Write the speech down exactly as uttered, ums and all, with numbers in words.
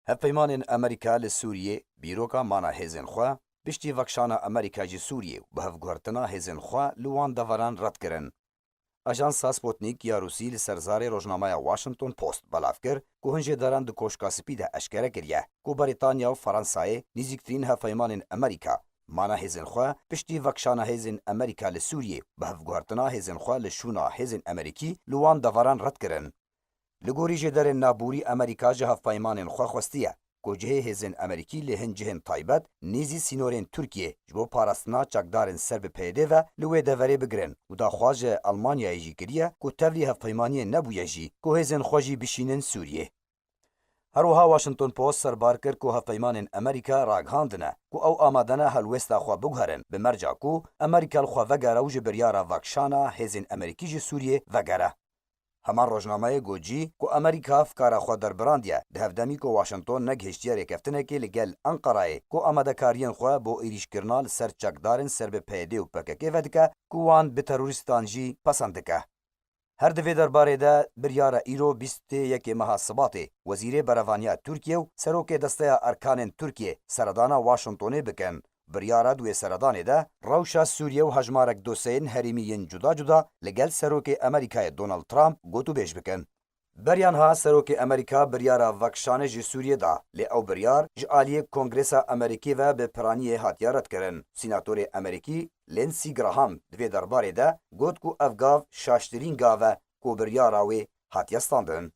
Hevpeymanên Amerîka li Sûriyê bîroka mana hêzên xwe piştî vekişana Amerîka ji Sûriyê û bi hevguhertina hêzên xwe li wan deveran red kirin. Ajansa Sputnik ya Rûsî li ser zarê rojnameya Washington Post belav kir ku hin jêderan di Koşka Spî de eşkere kiriye ku Brîtanya û Fransayê nîzîktirîn hevpeymanên Amerîka mana hêzên xwe piştî vekişana hêzên Amerîka li Sûriyê bi hevguhertina hêzên xwe li şûna hêzên Amerîkî li wan deveran red kirin. Li gorî jêderên navborî Amerîka ji hevpeymanên xwe xwestiye ku cihê hêzên Amerîkî li hin cihên taybet nêzî sînorên Tirkiyê ji bo parastina çekdarên ser bi P Y D ve li wê deverê bigirin û daxwaz ji Elmanyayê jî kiriye ku tevlî hevpeymaniyê nebûye jî ku hêzên xwe jî bişînin Sûriyê. Her wiha Washington Post serbar kir ku hevpeymanên Amerîka ragihandine ku ew amade ne helwêsta xwe biguherin bi merca ku Amerîka li xwe vegere û ji biryara vekişana hêzên Amerîkî ji Sûriyê vegere. Heman rojnameyê got jî ku Amerîka fikara xwe derbirandiye, di hevdemî ku Washington negihiştiye rêkeftinekê li gel Enqerayê ku amadekariyên xwe bo êrîşkirina li ser çekdarên ser bi P Y D û P K K vedike ku wan bi terorîstan jî pesend dike. Her di vê derbarê de biryare îro bîst û yekê meha Sibatê Wezîrê Berevaniya Tirkiye û Serokê Desteya Erkanên Tirkiye seredana Washingtonê bikin. Biryara di wê seredanê de rewşa Sûriye û hejmarek dosyeyên herêmî yên cuda cuda li gel Serokê Amerîkayê Donald Trump gotûbêj bikin. Beriya niha Serokê Amerîka biryara vekişanê ji Sûriyê da, lê ew biryar ji aliyê Kongresa Amerîkî ve bi piraniyê hatiye redkirin. Sînatorê Amerîkî Lindsey Graham di vê derbarê de got ku ev gav şaştirîn gav e ku biryara wê hatiye standin.